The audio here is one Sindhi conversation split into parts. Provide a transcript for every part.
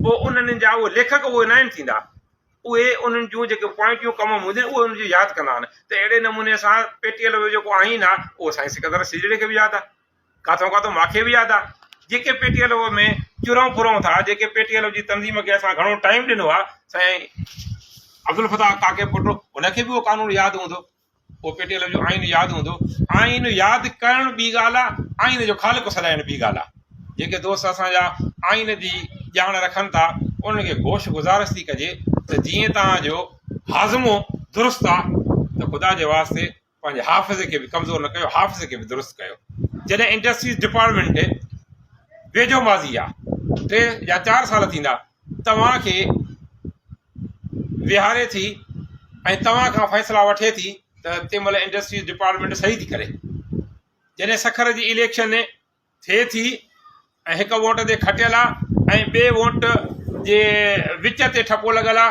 پوء انهن جا اهي ليکڪ اهي ناهن ٿيندا. اهي انهن جون جيڪي پوائنٽيون ڪم هونديون آهن اهي انهن جون ياد ڪندا آهن ته اهڙي نموني سان پي ٽي ايل جو جيڪو آئين آهي اهو سائين سڪندر سيجڙي کي به ياد آهي ڪاٿو ڪاٿو ماکي به ياد آهي جيڪي پي ٽي ايل او ۾ چرون ڦرون ٿا جيڪي پي ٽي ايل او جي تنظيم کي اسان گهڻو ٽائيم ڏنو آهي سائين عبدالفتاح ڪاڪي پٽ ان کي به اهو قانون ياد هوندو. پوء پي ٽي ايل جو آئين ياد هوندو. آئين ياد ڪرڻ ٻي ڳالهه آ، آئين جو خالق سڏائڻ ٻي ڳالهه آ. جيڪي دوست اسان جا آئين جي ڄاڻ رکن ٿا، انهن کي گوش گذارش ٿي ڪجي ته جيئن توهان جو هاضمو درست آ ته خدا جي واسطي پنهنجي حافظي کي به ڪمزور نه ڪيو، حافظي کي به درست ڪيو. جڏهن انڊسٽريز ڊپارٽمينٽ ويجهو ماضي آ، ٽي يا چار سال ٿيندا، توهان کي ويهاري ٿي ۽ توهان کان فيصلا وٺي ٿي ته تنهن مهل انڊسٽريز ڊپارٽمينٽ صحيح ٿي ڪري. جڏهن سکر جي اليڪشن ٿئي ٿي ۽ هڪ ووٽ تي کٽيل آ ۽ ٻئي ووٽ جي وچ تي ٺپو لڳل آ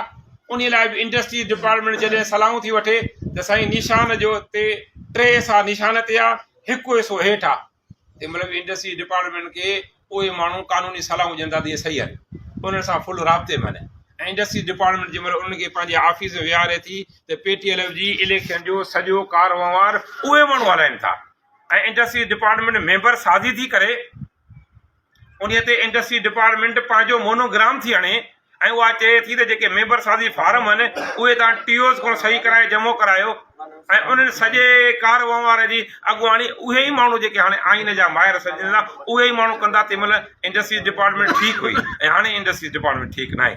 انهي لاء به انڊسٽريز ڊپارٽمينٽ جڏهن صلاحون ٿي وٺي ته سائين نشان جو تي ٽي حصا نشان تي آ هڪ حصو هيٺ آ تنهن مهل به انڊسٽريز ڊپارٽمينٽ کي اهي ماڻهو قانوني صلاحون ڏين ٿا ته اهي صحيح آهن انهن سان فل رابطي ۾ آهن ۽ انڊسٽريز ڊپارٽمينٽ جنهن مهل انهن کي پنهنجي آفيس ۾ ويهاري ٿي ته پي ٽي ايل ايف جي اليڪشن جو سڄو ڪاروهنوار اهي ماڻهو هلائين ٿا ۽ انڊسٽريز ڊپارٽمينٽ ميمبر سازي ٿي ڪري انهيء تي انڊسٽري ڊپارٽمينٽ پنهنجو مونوگرام ٿي هڻي ۽ اها چئي ٿي ته جيڪي ميمبر سازي فارم آهن اهي توهان ٽي اوز کان صحيح ڪرائي جمع ڪرايو ۽ انهن سڄي ڪار وهنوار جي اڳواڻي اهي ئي ماڻهو جيڪي هاڻي آئين جا ماهر سڏجن ٿا اهي ئي ماڻهو ڪندا تنهن مهل انڊسٽريز ڊپارٽمينٽ ٺيڪ هئي ۽ هاڻي انڊسٽريز ڊپارٽمينٽ ٺيڪ ناهي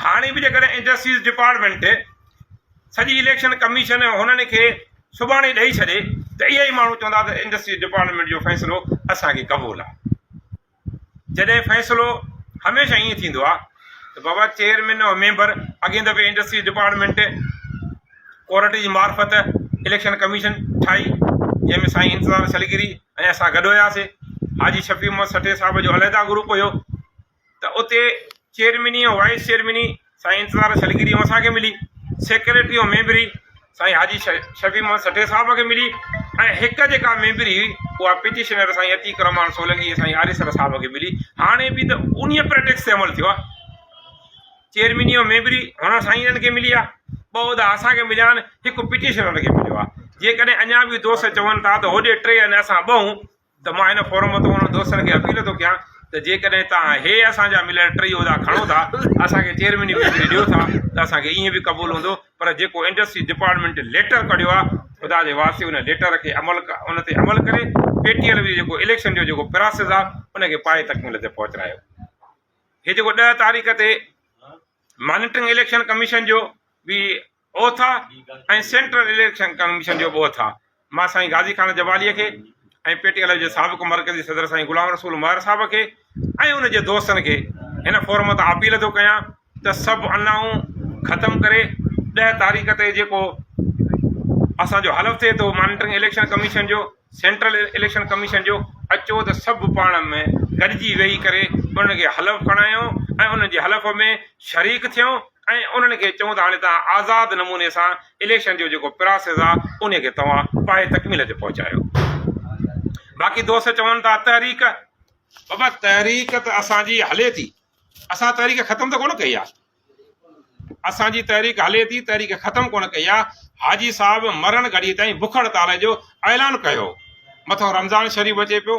هاڻي به جيڪڏهن انڊسٽريز ڊپارٽمينٽ سڄي اليڪشن ڪميشن هنن کي سڀاڻي ڏئي ڇڏي ته اهي ئي ماڻهو چوندا ته انڊسٽريز ڊپارٽمينٽ جو فيصلو اسان کي قبول آهي. جڏهن فيصلو هميشه ائين ٿيندو آهي ته بابا چيئرمين ۽ ميمبر اڳئين دفعي انڊسٽريز ڊپارٽمينٽ ڪورٽ جي معرفت اليڪشن ڪميشن ٺاهي جنهن ۾ سائين انتظار ڇلگري ۽ اسان گڏ هياسي حاجي شفيع محمد سٺي صاحب جو علحده گروپ هيو ته اتي چيئرميني ۽ وائيس چيئرميني سائين انتظار شلگيري ۽ اسان کي ملي، سيڪريٽري ۽ ميمبري سائين حاجي شفيع محمد سٺي صاحب کي ملي ۽ هڪ جيڪا ميمبري هئي اها پٽيشنر سائين عتيق الرحمان سولنگي ۽ سائين آريسر صاحب کي ملي. هاڻي به ته انهيء پريٽيڪس تي عمل ٿيو آهي. چيئرميني ۽ ميمبري هن سائينن کي ملي آهي، ٻه عهدا اسان کي مليا آهن، هڪ پٽيشنر کي مليو آهي. جيڪڏهن اڃا به دوست چون ٿا ته هوڏي ٽي آهن اسان ٻه هون ته مان هن فورم تان انهن دوستن کي اپيل ٿو ڪيان ته جيڪڏهن توهان هي اسان جا مليل ٽئي عهدا کڻو ٿا اسان کي چيئرميني ميمبري ڏيو ٿا ته اسان کي ائين به قبول هوندو پر جيڪو انڊسٽري ڊپارٽمينٽ ليٽر ڪڍيو آهي خدا جي واسطي ان ليٽر کي عمل ان تي عمل ڪري پي ٽي ايل جو جيڪو اليڪشن جو جيڪو پراسيس آهي ان کي پائي تڪميل تي پهچرايو هي جيڪو ڏهه تاريخ تي مانيٽرنگ اليڪشن ڪميشن جو به اوٿ آ ۽ سينٽرل اليڪشن ڪميشن جو به اوٿ آ. مان سائين غازي خان جبالي کي ۽ پي ٽي ايل جي سابق مرڪزي صدر سائين غلام رسول مهر صاحب کي ۽ ان جي دوستن کي هن فورم تان اپيل ٿو ڪيان ته سڀ انائون ختم ڪري ڏهه تاريخ تي جيڪو اسان جو حلف ٿئي ٿو مانيٽرنگ اليڪشن ڪميشن جو سينٽرل اليڪشن ڪميشن جو اچو ته سڀ پاڻ ۾ گڏجي ويهي ڪري انهن کي حلف کڻايون ۽ انهن جي حلف ۾ شريڪ ٿيون ۽ انهن کي چئون ته هاڻي توهان آزاد نموني سان اليڪشن جو جيڪو پراسيس آ انهي کي توهان پائي تڪميل تي پهچايو. باقي دوست چون ٿا تحريڪ بابا تحريڪ ته اسان جي هلي ٿي اسان تحريڪ ختم ته ڪونه ڪئي آ اسان جي تحريڪ هلي ٿي تحريڪ ختم ڪونه ڪئي آ حاجي صاحب مرڻ گهڙي تائين بک هڙتال جو اعلان ڪيو مٿو رمضان شريف اچي پيو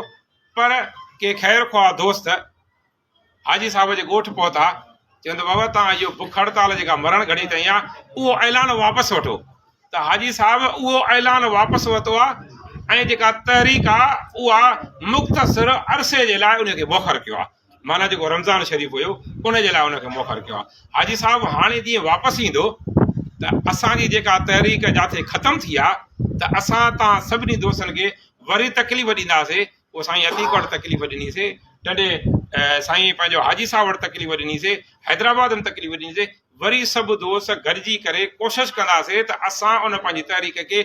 پر ڪي خير خواهه دوست حاجي صاحب جي ڳوٺ پهتا، چون ته بابا توهان اهو بک هڙتال جيڪا مرڻ گهڙي تائين آ، اهو اعلان واپس وٺو ته حاجي صاحب اهو اعلان واپس ورتو آ ۽ جيڪا تحريڪ آ اها مختصر عرصي جي لاء ان کي موخر ڪيو آ معنيٰ جيڪو رمضان شريف هيو ان جي لاء ان کي موخر ڪيو آ. حاجي صاحب هاڻي جيئن واپس ايندو ته اسان جي جيڪا تحريڪ جاٿي ختم ٿي آ ته اسان توهان سڀني دوستن کي وري تڪليف ڏينداسي پوء سائين عتيق وٽ تڪليف ڏني سي، ٽنڊي سائين پنهنجو حاجي صاحب وٽ تڪليف ڏني سي، حيدرآباد ۾ تڪليف ڏني سي، وري سڀ دوست گڏجي ڪري ڪوشش ڪنداسي ته اسان ان پنهنجي تحريڪ کي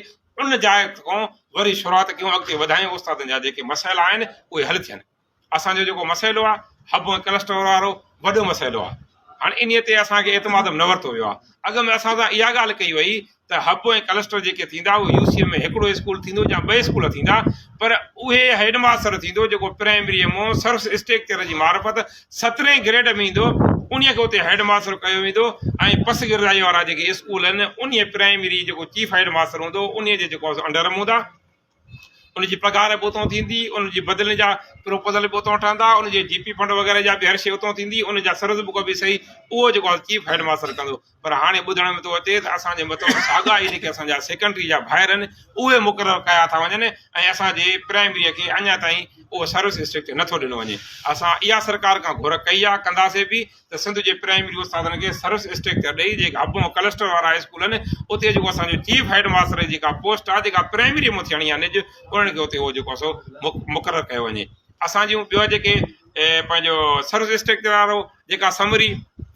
ان جاء کان وري شروعات ڪيون اڳتي وڌايون استادن جا جيڪي مسئلا آهن اهي حل ٿين. اسان جو جيڪو مسئلو آهي حب ۽ ڪلسٽر وارو وڏو مسئلو آهي. هاڻي انهيء تي اسان کي اعتماد به نه ورتو ويو آهي. اڳ ۾ اسان سان اها ڳالهه ڪئي وئي ته هب ۽ ڪلسٽر جيڪي ٿيندا اهي يو سي ۾ هڪڙو اسڪول ٿيندو يا ٻه اسڪول ٿيندا پر اهي هيڊ ماستر ٿيندو جيڪو پرائمريء مان سروس اسٽريڪچر جي معرفت سترهين گريڊ ۾ ايندو انهيء کي اتي هيڊ ماستر ڪيو ويندو ۽ پسگردائيء وارا جيڪي اسڪول آهن انهيء پرائمري جيڪو چيف هيڊ ماستر هوندو انهيء جي جيڪو انڊر ۾ هوندا. ان جي پگهار به اتان ٿيندي، ان جي بدلين جا پروپوزل به اتان ٺهندا، ان جي جي پي فنڊ وغيره جا به هر شيء اتان ٿيندي، ان جا سروس بڪ به صحيح اهو جيڪو آهي چيف هيڊ ماستر ڪندو. پر هاڻي ٻڌڻ ۾ ٿو اچي ته اسان جي مٿان ساڳا ئي جيڪي اسان جا سيڪنڊري جا ڀائر آهن اهي مقرر ڪيا ٿا وڃن ۽ اسان جي پرائمريء کي اڃا تائين اهو سروس اسٽرڪچر نٿو ڏنو وڃي. اسان اها سرڪار کان گهر ڪئي آهي، ڪنداسين به ته سنڌ جي پرائمري استادن کي سروس اسٽرڪچر ڏئي جيڪي هب ۽ ڪلسٽر وارا اسڪول آهن اتي جيڪو اسان جو چيف هيڊ ماستر جي جيڪا پوسٽ آهي جيڪا پرائمري مان ٿيڻي آهي نج انهن کي اتي اهو جيڪو آهي سو مقرر ڪيو وڃي. اسان جون ٻيو جيڪي پنهنجو سروس اسٽرڪچر وارو جيڪا سمري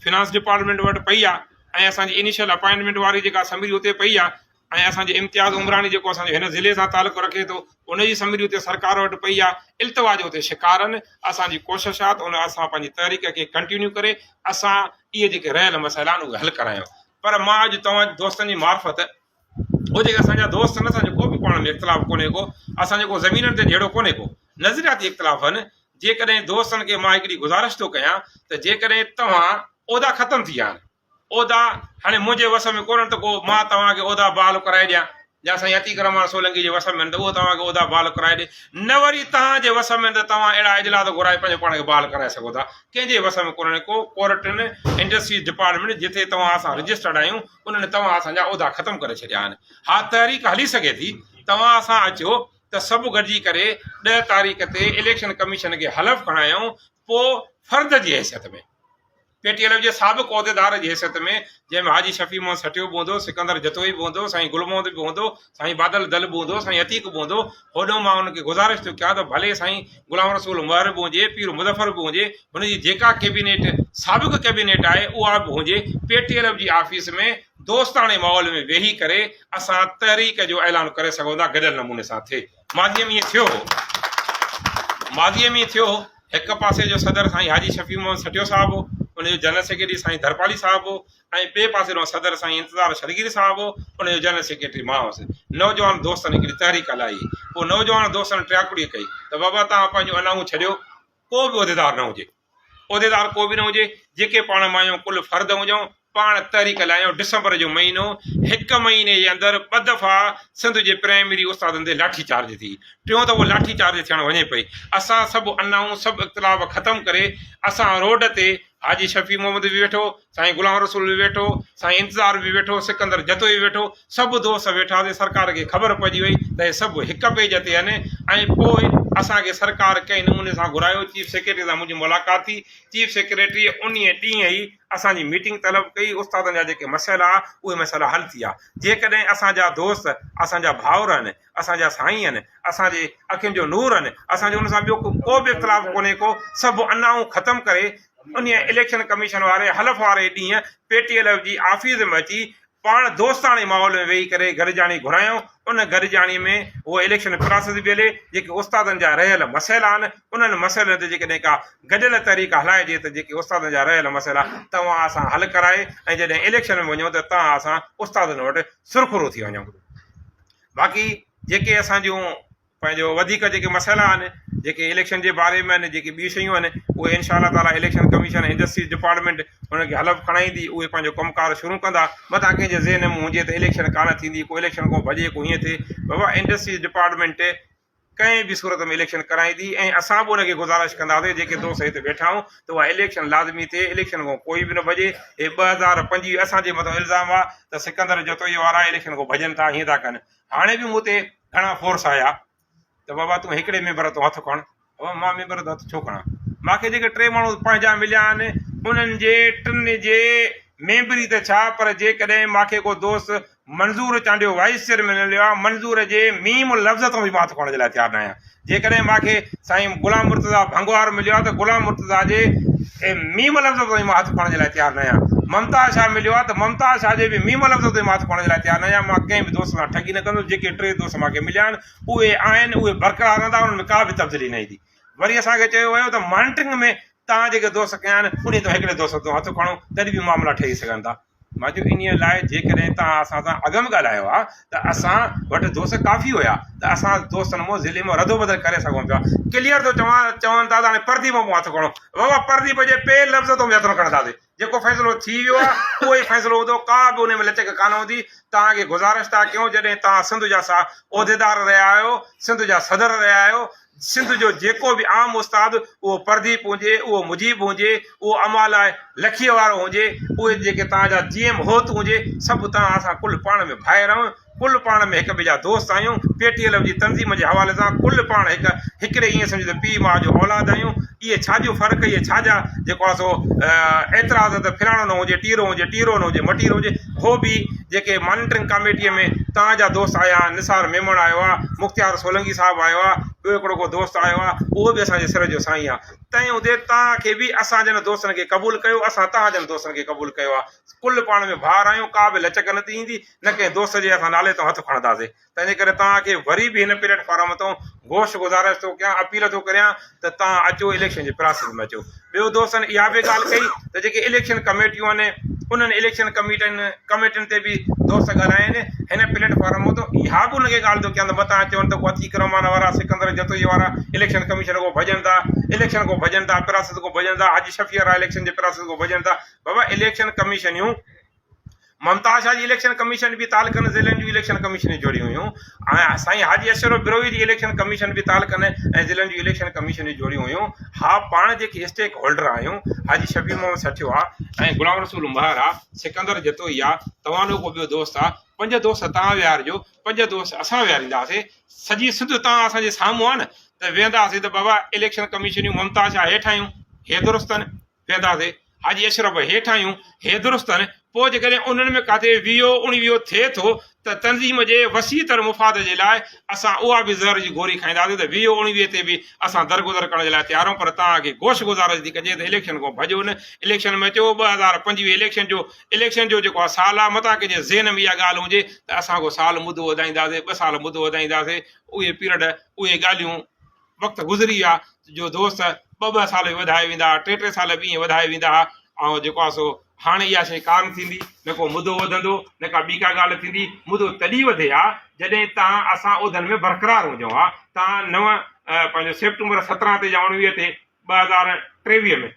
فنانس ڊپارٽمينٽ وٽ پئي آهي ۽ اسان جي انيشل اپائنٽمينٽ واري جيڪا سمري اتي پئي آهي ۽ اسان جي امتياز عمراڻي جيڪو اسان جو هن ضلعي سان تعلق رکي ٿو ان جي سمري اتي سرڪار وٽ پئي آهي التوا جو اتي شڪار آهن اسان جي ڪوشش آهي ته ان اسان پنهنجي تحريڪ کي ڪنٽينيو ڪري اسان اهي جيڪي رهيل مسئلا آهن اهي حل ڪرايون پر مان اڄ توهان دوستن جي معرفت اهي جيڪي اسان جا دوست آهن اسان جو ڪو به پاڻ ۾ اختلاف ڪونهي ڪو اسان جو ڪو زمينن تي جهيڙو ڪونهي ڪو نظرياتي اختلاف آهن جيڪڏهن دوستن کي مان هڪڙي گذارش ٿو ڪيان ته جيڪڏهن توهان عهدا ختم ٿي ويا آهن عهدا هاڻي منهنجي وس ۾ ڪونهن ته ڪو مان توهان کي عهدا بحال ڪرائي ڏيان يا سائين عتيق الرحمان سولنگي جي وس ۾ آهن ته اهو توهان کي عهدا بحال ڪرائي ڏي نه وري توهان جي وس ۾ آهن ته توهان اهڙا اجلاس گهرائي پنهنجو پاڻ کي بحال ڪرائي سگهو ٿا ڪنهن جي وس ۾ ڪونهن ڪو ڪورٽن انڊسٽريز ڊپارٽمينٽ جتي توهان اسان رجسٽرڊ آهيون انهن توهان اسان جا عهدا ختم ڪري ڇڏيا آهن ها تحريڪ هلي سگهي ٿي توهان اسان اچو ته سڀ گڏجي ڪري 10 تاريخ تي اليڪشن ڪميشن کي حلف کڻايون پوء فرد جي حيثيت ۾ پي ٽي ايل ايف جي سابق عهديدار جي حيثيت ۾ جنهن ۾ حاجي شفيع محمد سٺيو به هوندو، سڪندر جتوئي به هوندو، سائين گل محمد به هوندو، سائين بادل دل به هوندو، سائين عتيق به هوندو، هوڏهون مان انهن کي گذارش ٿو ڪيان ته ڀلي سائين غلام رسول مهر به هجي، پير مظفر به هجي، هن جي جيڪا ڪيبينيٽ سابق ڪيبينيٽ آهي اها به هجي، پي ٽي ايل ايف جي آفيس ۾ دوستاڻي ماحول ۾ ويهي ڪري اسان تحريڪ جو اعلان ڪري سگهون ٿا گڏيل نموني سان ٿئي. ماضيء ۾ ائين ٿيو هو. ماضيء ۾ ائين ٿيو هو. هڪ پاسي جو صدر سائين حاجي شفيع محمد سٺيو صاحب هو، ان جو جنرل سيڪريٽري سائين ڌرپالي صاحب هو ۽ ٻئي پاسي ڏانهن صدر سائين انتظار شرگيري صاحب هو، ان جو جنرل سيڪريٽري مان هوس. نوجوان دوستن هڪڙي تحريڪ هلائي. پوء نوجوان دوستن ٽياڪڙي ڪئي ته بابا توهان پنهنجون انائون ڇڏيو، ڪو به عهديدار نه هجي. عهديدار ڪو به نه هجي، جيڪي پاڻ مايون ڪل فرد هجون، پاڻ تحريڪ هلايون، ڊسمبر جو مهينو هڪ مهيني جي اندر ٻه دفعا سنڌ جي پرائمري استادن تي لاٺي چارج ٿي، ٽيون دفعو لاٺي چارج ٿيڻ وڃي پئي، اسان سڀ انائون سڀ اختلاف ختم ڪري اسان روڊ تي حاجي شفيع محمد به ويٺو، سائين غلام رسول به ويٺو، سائين انتظار به ويٺو، سڪندر جتوئي به ويٺو، سڀ دوست ويٺاسين، سرڪار کي خبر پئجي وئي ته هي سڀ هڪ پيج تي آهن ۽ پوء اسان کي سرڪار ڪنهن نموني سان گهرايو، چيف سيڪريٽري سان منهنجي ملاقات ٿي، چيف سيڪريٽريء انهيء ڏينهن ئي اسان جي ميٽنگ طلب ڪئي، استادن جا جيڪي مسئلا ها، اهي مسئلا حل ٿي ويا، جيڪڏهن اسان جا دوست اسان جا ڀائر آهن، اسان جا سائين آهن، اسان جي اکين جو نور آهن، اسان جو ان سان ٻيو ڪو به اختلاف ڪونهي ڪو، سڀ انائون ختم ڪري انهيء اليڪشن ڪميشن واري حلف واري ڏينهن پي ٽي ايل ايف جي آفيس ۾ اچي پاڻ دوستاڻي ماحول ۾ ويهي ڪري گڏجاڻي گهرايائون، ان گڏجاڻي ۾ اهو اليڪشن پراسيس به هلي، جيڪي استادن جا رهيل مسئلا آهن، انهن مسئلن تي جيڪڏهن ڪا گڏيل تحريڪ هلائجي ته جيڪي استادن جا رهيل مسئلا توهان اسان حل ڪرائي ۽ جڏهن اليڪشن ۾ وڃون ته توهان اسان استادن وٽ سرخرو ٿي وڃون. باقي جيڪي اسان جون پنهنجو وڌيڪ جيڪي مسئلا آهن جيڪي اليڪشن جي باري ۾ آهن جيڪي ٻيون شيون آهن اهي انشاء الله تعالٰي اليڪشن ڪميشن انڊسٽريز ڊپارٽمينٽ انهن کي حلف کڻائيندي اهي پنهنجو ڪم ڪار شروع ڪندا متان ڪنهن جي ذهن ۾ هجي ته اليڪشن ڪانه ٿيندي ڪو اليڪشن کان ڀڄي ڪو هيئن ٿئي بابا انڊسٽريز ڊپارٽمينٽ ڪنهن به صورت ۾ اليڪشن ڪرائيندي ۽ اسان به ان کي گذارش ڪنداسين جيڪي دوست هتي ويٺا آهيون ته اها اليڪشن لازمي ٿئي اليڪشن کان ڪوئي به نه ڀڄي هي 2025 اسان جي مٿان الزام آهي ته سڪندر جتوئي وارا اليڪشن کان ڀڄن ٿا هيئن ٿا ڪن هاڻي به مون تي گهڻا فورس آيا ته بابا تون هڪڙي ميمبر تون هٿ کڻ. بابا مان ميمبر تون هٿ ڇو کڻان؟ مان کي جيڪي ٽي ماڻهو پنهنجا مليا آهن انهن جي ٽن جي ميمبري ته ڇا پر جيڪڏهن مان کي ڪو دوست منظور چانڊيو وائيس چيئرمين مليو آهي منظور جي ميم لفظ تان به مان هٿ کڻڻ جي لاء تيار نه آهيان. جيڪڏهن مان کي سائين غلام مرتضيٰ ڀنگوار مليو آهي ته غلام مرتضيٰ جي ميم لفظ تائين مان هٿ کڻڻ جي لاء تيار نه آهيان. ممتاز شاهه مليو آهي ته ممتاز شاهه جي به ميم لفظ تائين مان هٿ کڻڻ جي لاء تيار نه آهيان. مان ڪنهن به دوست سان ٺڳي نه ڪندس. جيڪي ٽي دوست مان کي مليا آهن اهي آهن، اهي برقرار رهندا، انهن ۾ ڪا به تبديلي نه ايندي. وري اسان کي چيو ويو ته مانيٽرنگ ۾ توهان جيڪي دوست ڪيا آهن انهي تان هڪڙي دوست تون هٿ کڻو تڏهن به معاملا ٺهي سگهن ٿا. مان چيو انهيء لاء جيڪڏهن توهان اسان سان اڳ ۾ ڳالهايو ها ته اسان وٽ دوست ڪافي هيا ته اسان دوستن مون ضلعي مان ردوبدل ڪري سگهون پيا. ڪليئر ٿو چوان چون ٿا ته هاڻي پرديپ مون هٿ کڻو. بابا پرديپ جي پي لفظ تون به هٿ نه کڻنداسين. جيڪو فيصلو ٿي ويو آهي اهو ئي فيصلو هوندو ڪا به انهي ۾ لچڪ ڪانه هوندي. توهان کي گذارش ٿا ڪيون جڏهن توهان سنڌ جا سا عهديدار رهيا آهيو، سنڌ جا صدر رهيا آهيو، سنڌ جو جيڪو به عام استاد اهو پرديپ هجي، اهو مجيب هجي، اهو امالاء لکيء وارو هجي، اهي جيڪي توهان جا جي ايم هوت هجي، سڀ توهان اسان ڪل پاڻ ۾ ڀائر آهيون، ڪل پاڻ ۾ هڪ ٻئي جا دوست آهيون، پي ٽي ايل ايف جي تنظيم جي حوالي سان ڪل پاڻ هڪ هڪڙي ائين سمجهو ته پيء ماء جو اولاد آهيون، اهي ڇا جو فرق، اهي ڇا جا جيڪو آهي سو اعتراض ته فلاڻو نه هجي، ٽيرو هجي، ٽيرو نه هجي، مٽيرو هجي، هو به جيڪي مانيٽرنگ ڪاميٽيء ۾ توهان جا دوست آيا آهن، نثار ميمڻ آيو آهي، مختيار سولنگي صاحب آيو آهي، ٻيو هڪڙو ڪو دوست آيو آهي، اهو به اسان جي سر جو سائين آهي. تنهن هوندي توهان کي به اسان جن دوستن کي قبول ڪيو، اسان توهان جن دوستن کي قبول ڪيو آهي. ڪل پاڻ ۾ ڀائر آهيون، ڪا به لچڪ نه ٿي ايندي، نه ڪنهن دوست جي اسان نالي تان هٿ کڻنداسين. تنهنجي ڪري توهان کي وري به هن پليٽ فارم تان گوش گذارش ٿو ڪيان، اپيل ٿو ڪريان ته توهان اچو اليڪشن جي پراسيس ۾ اچو. ٻيو دوستن اها به ڳالهه ڪئي ته جيڪي اليڪشن ڪميٽيون آهن انهن اليڪشن ڪميٽن ڪميٽين تي به دوست ڳالهائين هن پليٽ فارم تان اها به انهن کي ڳالهه ٿو ڪيان ته متان چون ته ڪو عتيق الرحمان وارا سڪندر جتوئي وارا اليڪشن ڪميشن کان ڀڄن ٿا اليڪشن کان ڀڄن ٿا پراسيس کان ڀڄن ٿا حاجي شفيع وارا اليڪشن جي پراسيس کان ڀڄن ٿا بابا اليڪشن ڪميشنيون ممتاز شاهه جي اليڪشن ڪميشن به تعلقن ضلعن جون اليڪشن ڪميشنون جوڙيون هيون ۽ سائين حاجي اشرف بروهي جي اليڪشن ڪميشن به تعلقن ۽ ضلعن جون اليڪشن ڪميشنون جوڙيون هيون ها پاڻ جيڪي اسٽيڪ هولڊر آهيون حاجي شفيع محمد سٺيو آ ۽ غلام رسول مهر آ سڪندر جتوئي آ توهان جو ڪو ٻيو دوست آ پنج دوست توهان ويهارجو پنج دوست اسان ويهارينداسين سڄي سنڌ توهان اسان جي سامهون آ نه ته ويهنداسين ته بابا اليڪشن ڪميشنيون ممتاز شاهه هيٺ آهيون هي درست آهن وينداسين، حاجي اشرف هيٺ آيون، هي درست آهن، پوء جيڪڏهن انهن ۾ ڪاٿي ويهو اڻويهو ٿئي ٿو ته تنظيم جي وسيع تر مفاد جي لاء اسان اها به زهر جي گوري کائينداسين ته ويهو اڻويهي تي به اسان درگذر ڪرڻ جي لاء تيار آهيون پر توهان کي گوش گذارش ٿي ڪجي ته اليڪشن کان ڀڄو نه، اليڪشن ۾ اچو، 2025 اليڪشن جو اليڪشن جو جيڪو آهي سال آهي متان ڪنهن جي ذهن ۾ اها ڳالهه هجي ته اسان ڪو سال مدو وڌائينداسين ٻه سال مدو وڌائينداسين اهي پيرڊ اهي ڳالهيون وقت گذري ويا جو دوست ٻه ٻه سال به وڌائي ويندا ها ٽي ٽي سال به ائين وڌائي ويندا ها ۽ جيڪو آهي سو هاڻي اها شيء ڪانه ٿيندي نه ڪو مدو وڌندو نه ڪا ٻي ڪا ڳالهه ٿيندي مدو تڏهن وڌي ها جڏهن تان اسان عهدن ۾ برقرار هجون ها تان نو پنهنجو سيپٽمبر 17 تي يا 19 تي 2023 ۾